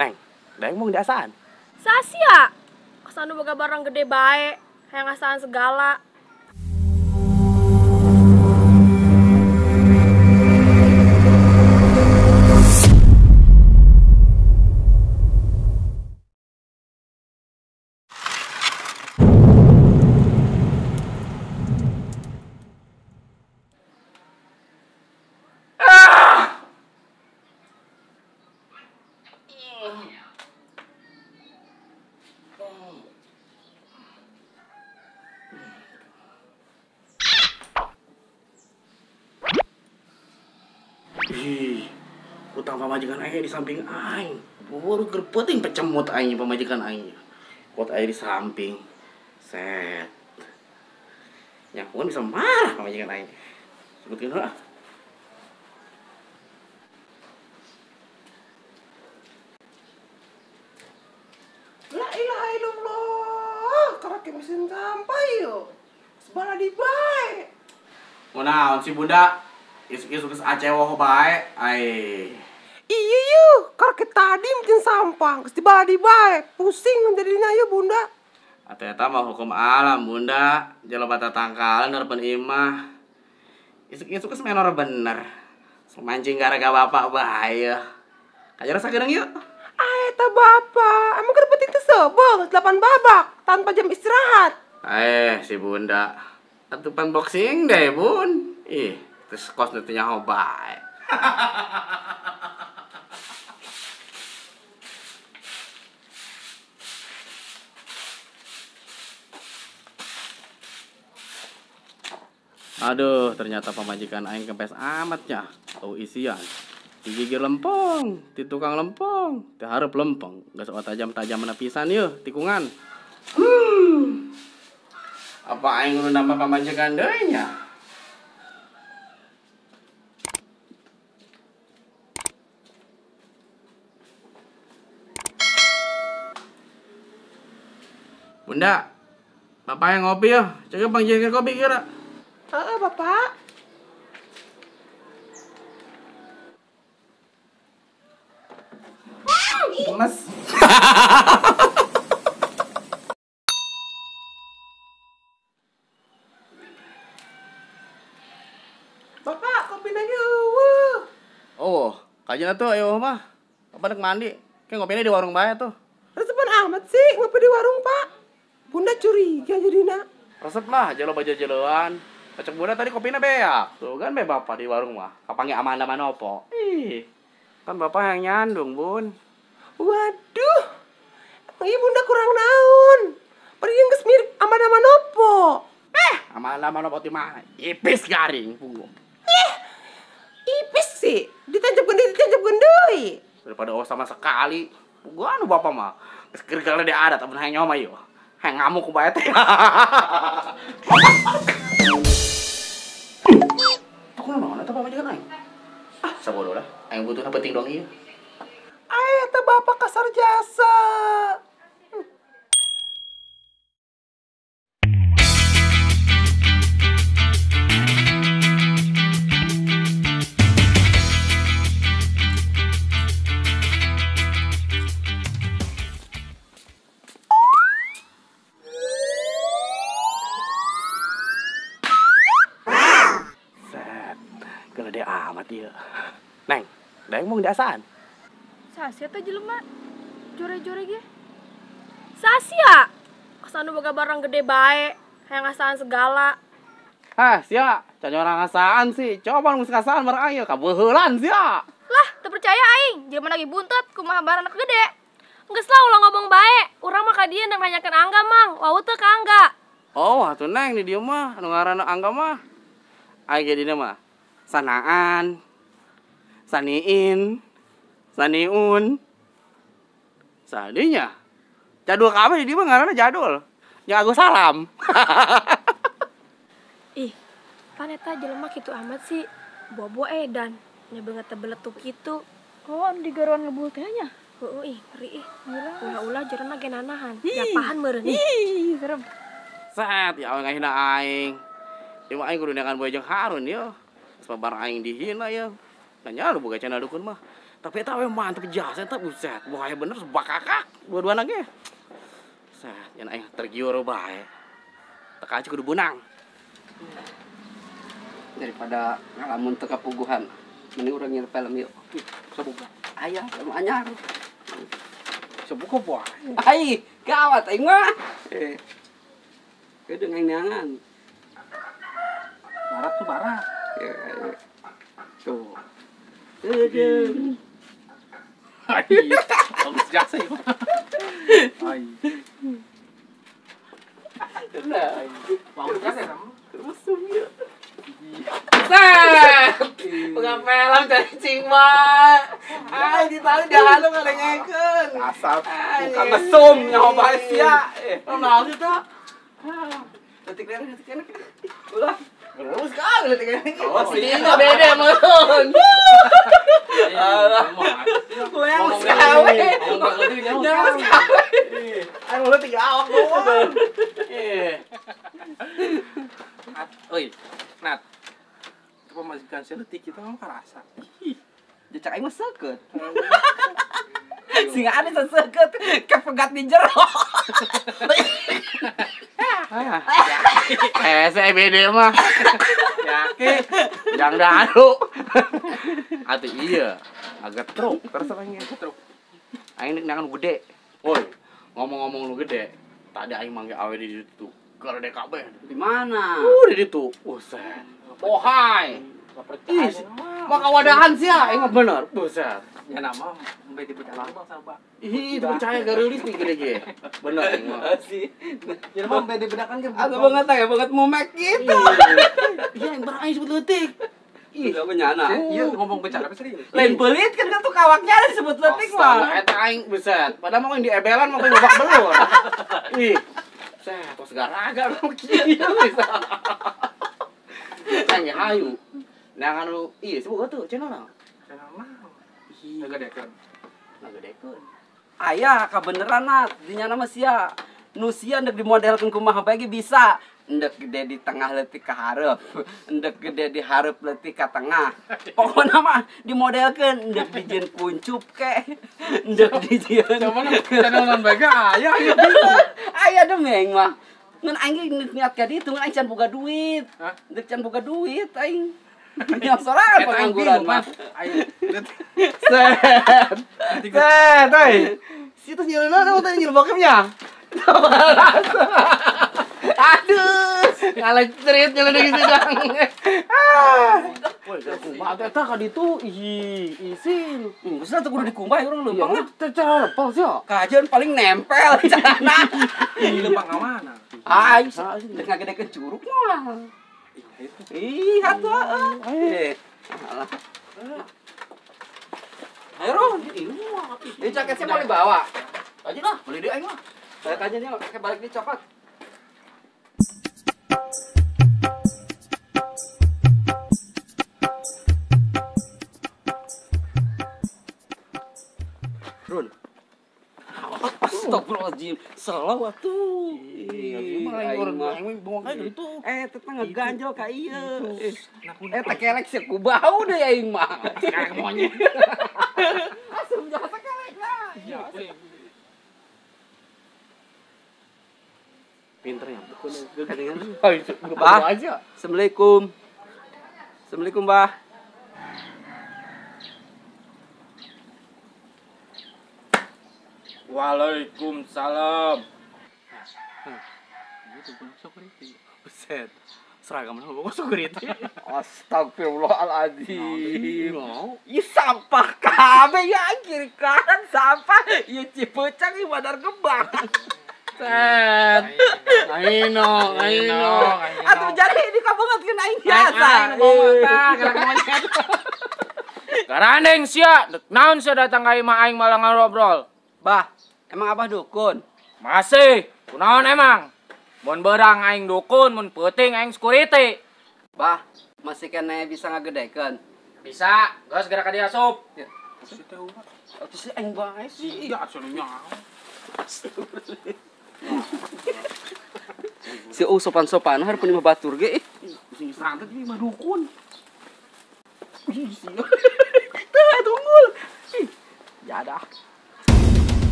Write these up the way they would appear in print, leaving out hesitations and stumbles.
Neng, daeng mong diasaan. Sasia, kesanu boga barang gede bae, hayang ngasaan segala. Ih, utang pamajikan aing di samping aing. Baru gerpeting pecemut aing pamajikan aing. Kuat aing di samping. Set. Nyakuan bisa marah pamajikan aing. Sebutkeun heula. La ilaha illallah, karek mesin sampah yo. Sebala di bae. Kunaon si bunda? Isuk-isuk geus acewoh bae, ai. Iya yeuh, karek tadi mesin sampah geus dibaladi bae, pusing jadinya yeuh bunda. Atuh eta mah hukum alam bunda, jelema tatangkalan harapan imah. Isuk-isuk geus menor bener. Mancing gara-gara bapak bae. Kajar sageureng yeuh. Ah eta bapak, emang keur penting teh seubeuh 8 babak tanpa jam istirahat. Si bunda. Atupan boxing deh, Bun. Ih. Terus kos nanti nyaho bae. Aduh, ternyata pamajikan aing kempes amatnya. Oh isian. Digigir lempong, di tukang lempong, di hareup lempong. Geus tajam-tajam mana pisan yeuh tikungan. Apa aing kudu nambah pamajikan deui nya? Bunda, bapak yang ngopi ya, coba bang jengkel kopi kira. Heeh, bapak. Mas. Bapak, kopi lagi eueuh. Oh, kajian tuh ayo mah. Bapak nek mandi, kayak ngopinya di warung bae tuh. Resepan amat sih ngopi di warung, Pak. Bunda curiga jadi nak. Resep lah, jelo baja jeloan. Kacang bunda tadi kopinya beak. Tuh kan be bapak di warung mah. Kapanggih Amanda Manopo. Ih, kan bapak yang nyandung, Bun. Waduh. Emang iya bunda kurang naon. Pergi geus mirip Amanda Manopo. Amanda Manopo di mana? Ipis garing punggung. Ih, ipis sih. Ditancap gendui. Daripada oh sama sekali. Gua anu bapak mah. Geus gergala di adat amun hayang nyaho mah ieu. Hayang ngamuk ku bae teh. Tuh kunaon eta pamajikan aing? Ah, sabodo lah. Aing butuhna penting dong ieu. Ae eta bapak kasar jasa. Gede amat ieu. Neng, daeng mong diasaan. Sasia teh jelema jore-jore ge. Sasia, kesanu boga barang gede bae, hayang ngasaan segala. Hah, sia, can orang ngasaan sih. Coba nu ngasaan barang aing kabeuheulan sia. Lah, teu percaya aing, jelema lagi buntet kumaha barang anak gede. Geus lah ulah ngomong bae, urang mah ka dieu ndang nanyakeun Angga, Mang. Wau teu ka Angga. Oh, atuh Neng di dieu mah anu ngaranna Angga mah. Aing ge dina mah Sanaan, Saniin, Saniun, Sadinya. Jadul kabeh di dieu mah ngaranna jadul. Jeung Agus Salam. Ih, pan eta jelema kitu amat sih. Bobo edan, nya beungeut teh beletuk kitu. Oh, anu digaruan ngebul teh nya? Heueuh ih, ngeri ih. Ulah-ulah jerona ge nanahan. Japahan meureun. Ih, serem. Set, ya aing ngahina aing. Ieu mah aing kudu neangan boy jeung Harun yeuh. Sabar aing dihina ya. Nanya lu boga channel dukun mah. Tapi eta we mantep jasa eta buset. Bahaya bener bakakak dua-duana ge. Set, yen aing tergiur bae. Teka aja kudu beunang. Daripada ngalamun teu kapuguhan, mending urang nyiar film yuk. Sabuka. Aya, film anyar. Sabuka bae. Ai, gawat aing mah. Kedeung aing neangan. Barat tuh barat. Tuh. Kedeung. Ai, bagus jasa ieu. Ai. Nah, bagus jasa kamu. Mesum yuk. Set. Pengapelan dari cing mah. Ai ditali dia halu ngalengekeun. Asal bukan mesum nyaho bae sia. Naon sih ta? Detik leutik detik. Ulah. Terus kali detik leutik. Oh, sih beda meureun. Alah. Goyang sekawe. Nyaho sekawe. Aing mulut tiga awak doang. Eh. Oi, Nat. Itu pemajikan saya leutik kita mah karasa. Jejak aing mah seukeut. Sing ane seukeut kepegat di jero. Saya beda mah. Yakin. Jangan dadu. Atuh iya, agak truk terus aing truk. Aing nek nangan gede. Woi, ngomong-ngomong lu gede, tadi aing manggil awe di ditu. Gede kabeh. Di mana? Di ditu. Buset. Pohai. Ih, maka wadahan sih ya, aing mah bener. Buset. Ya nama sampai dipercaya bang sama. Ih, dipercaya gareulis nih gede ge. Bener aing mah. Sih. Ya nama sampai dibedakan ge. Atau banget ya, banget mumek gitu. Iya, yang beraing sebut leutik. Ih, aku nyana. Iya, ngomong bercanda apa serius? Lain belit kan tuh kawaknya disebut leutik mah. Eta aing buset. Padahal mah di ebelan mah babak belur. Ih. Set, tos garaga lu kieu bisa. Aing ge hayu. Nah kan lu, iya sebut tuh channel naon? Channel naon? Ngagedekeun. Ngagedekeun. Aya kabeneran Nat, dinya nama sia. Nu sia ndek dimodelkeun kumaha bae ge bisa. Ndek gede di tengah leutik ka hareup, ndek gede di hareup leutik ka tengah. Pokona mah dimodelkeun ndek dijieun kuncup ke, ndek dijieun. Cuman channel naon bae ge aya ieu. Aya demeng mah. Ngan aing niat ka ditu ngan aing can boga duit. Ndek can boga duit aing. Yang sorangan pengangguran mah. Set. Set, euy. Situ nyeulna naon teh nyeul bokepnya. Aduh, ngalah cerit nyeulna geus dang. Woi, kumaha eta ka ditu? Ih, isin. Geus teh kudu dikumbah urang leumpang lah. Teh cara lepel sia. Kajeun paling nempel carana. Ih, leumpang ka mana? Aing teh ngagedekeun curug mah. Ih, atuh heeh. Alah. Ayo, Ron. Ini jaketnya mau dibawa. Aja lah, beli deh aing mah. Balik aja nih, pakai balik nih coklat. Run. Astagfirullahaladzim, selalu atuh. Iya, aing bongok aja gitu. Teteh ngeganjel ka ieu. Tekelek sih ku bau deh aing mah. Sekarang monyet. Asup jasa kelek lah. Pinter ya. Bah, Assalamualaikum. Assalamualaikum, Bah. Waalaikumsalam. Buset. Seragam lu kok security. Astagfirullahaladzim. Ih sampah kabeh ya kiri kanan sampah. Ieu Cipeucang ieu Bandar Gebang. Set. Aino, aino. Atuh jadi ini kabangetkeun aing biasa. Garandeng sia, naon sia datang ka imah aing malah ngobrol. Bah, emang abah dukun? Masih, kunaon emang? Mun berang aing dukun, mun peuting aing security. Bah, masih kene bisa ngagedekeun? Bisa, geus geura ka dieu asup. Ya. Atuh si aing bae sih. Iya, asup nya. Si sopan-sopan hareupeun imah batur ge. Sing santet ieu mah dukun. Ih, teu tunggul. Sajadah.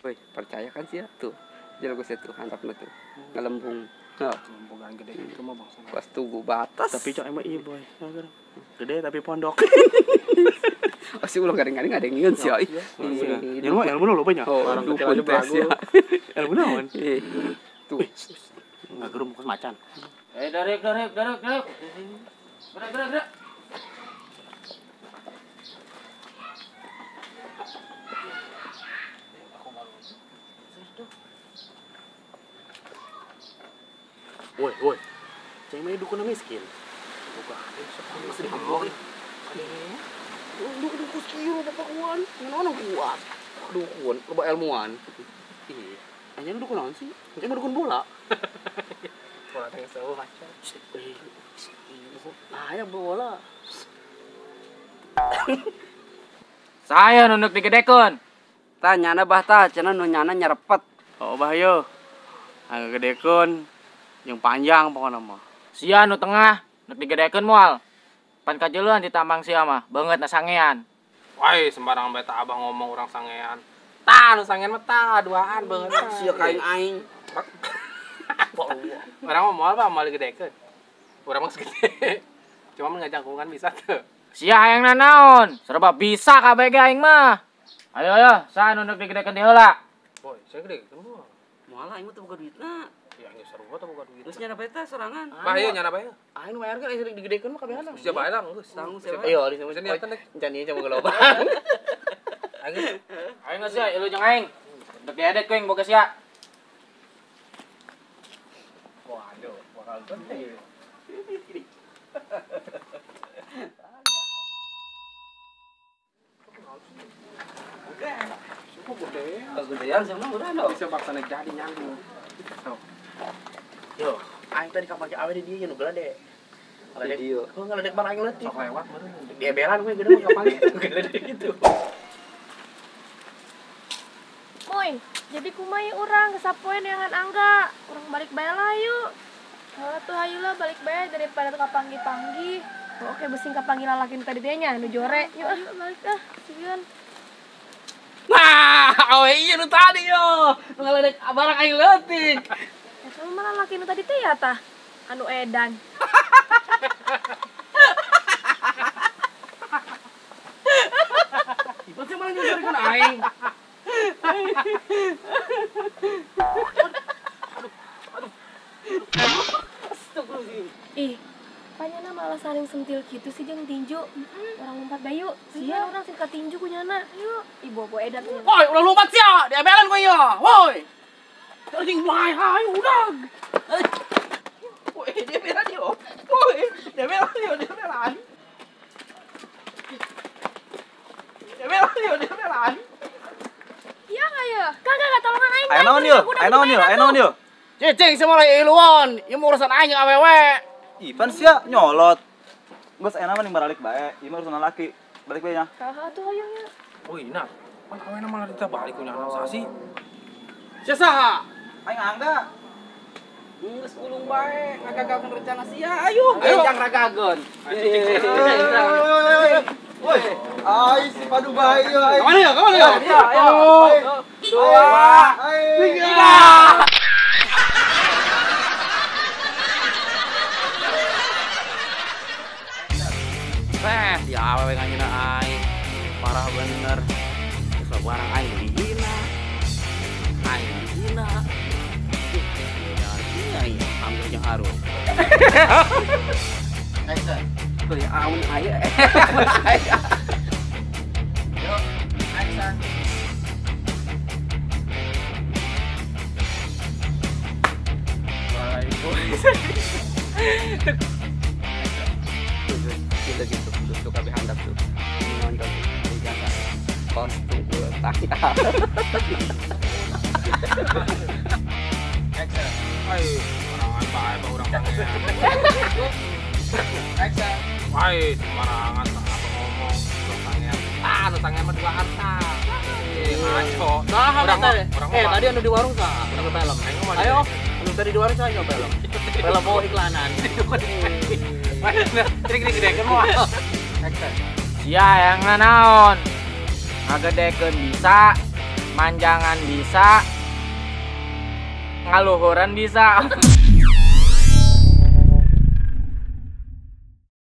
Woi, percaya kan sih ya tuh. Jalan gue tuh handapna tuh. Ngelembung. Ngelembungan gede gitu mah bangsa. Pas tugu batas. Tapi cok emang iya boy. Gede tapi pondok. Oh sih ulah garing-garing ada yang ngieun sih euy. Ilmu ilmu lo banyak. Oh, dukun tes ya. Ilmu naon? Tuh. Ngagerum kos macan. Darek darek darek darek. Gerak gerak gerak. Woi, woi. Ceng mah dukun miskin. Buka. Masih dikebok. Dukun kieu papakuan, naon kuat. Dukun, loba ilmuan. Ih, anjing dukun naon sih? Anjing mah dukun bola. Bola teh seru macan. Ah, ya bola. Saya nunduk digedekeun. Tah nyana bah tah cenah nu nyana nyerepet. Oh, bah yo. Ngagedekeun. Yang panjang pokoknya mah. Sia nu tengah, nek digedekeun moal. Pan kajeuleuan ditambang sia mah, beungeut na sangean. Woi, sembarang bae tah abah ngomong urang sangean. Tah nu sangean mah tah duaan beungeut. Sia kain aing. Urang mah moal bah moal digedekeun. Urang mah segede. Cuma mun ngajangkungan bisa teu. Sia hayang nanaon? Serba bisa kabeh ge aing mah. Ayo ayo, saha nu nek digedekeun di heula. Boy, saya gedekeun moal. Moal aing mah teu boga duitna. Ya geus sarua teh boga duit. Geus nyana bae teh sorangan. Bah ieu nyana bae. Aing nu bayar kan aing digedekeun mah kabehan. Geus bae lah geus. Tanggung siapa? Ayo di sini. Encan ieu coba geloba. Aing aing geus sia ilu jeung aing. Dek diedet ku aing boga sia. Waduh, bakal gede. Kegedean sama udah no. Bisa baksana jadi nyambung. Sok. Yo, aing tadi kapake awe di dieu nu geledek. Geledek. Kok ngeledek barang aing leutik. Sok lewat meureun. Diebelan we gede mah kapake geledek gitu. Moy, jadi kumaha urang geus sapoe neangan Angga. Urang balik bae lah yuk. Heuh tuh hayu lah balik bae daripada kapanggih-panggih. Oh, oke besing kapanggih lalaki nu tadi teh nya nu jore. Yuk ah, balik ah, sieun. Nah, awe ieu nu tadi yo. Nu ngaledek barang aing leutik. Eta mah lalaki nu tadi teh ya tah. Anu edan. Ieu sih malah nyusurkeun aing. Ih, panyana malah saling sentil gitu sih jeung tinju. Orang lompat bayu. Sia orang sing katinju ku nyana. Yuk, ibu bobo edan. Woi, ulah lompat sia, diebelan ku ieu. Woi. Anjing wae hayu udah. Woi, diebelan yo. Woi, diebelan yo, diebelan. Diebelan yo, diebelan. Iya enggak ya? Kagak enggak tolongan aing. Ayo naon yo? Ayo naon yo? Ayo naon yo? Cicing semua lagi iluan, ieu mah urusan aing jeung awewe. Ipan sia nyolot. Geus enak mah ning baralik bae. Ieu mah urusan laki. Balik bae nya. Kaha tuh hayang nya. Woi, nah. Pan awena malah ditabalik ku nyana sasi. Sia saha? Aing Angga. Geus ulung bae ngagagalkeun rencana sia. Ayo, jang ragageun. Woi, ai si padu bae ieu ai. Kamana ya? Kamana ya? Ayo. Dua, tiga. Eh, si awewe nganyina aing. Parah bener. Geus barang aing dihina. Aing dihina. Ya, aing ambil jeung harum. Action. Tuh ya amun aya. Yuk, action. Gitu gitu tuh kabeh handap tuh nonton di jasa kos tungkul tangkal. Action. Ai, orangan bae bah urang pangean. Action. Ai, sembarangan apa ngomong urang pangean. Tah, nu tangan mah duaan tah. Ngaco. Nah, urang eh tadi anu di warung sah, urang film. Ayo, anu tadi di warung sah nyoba film. Film mau iklanan. Trik digedekeun moal. Sia yang naon? Ngagedekeun bisa, manjangan bisa, ngaluhuran bisa.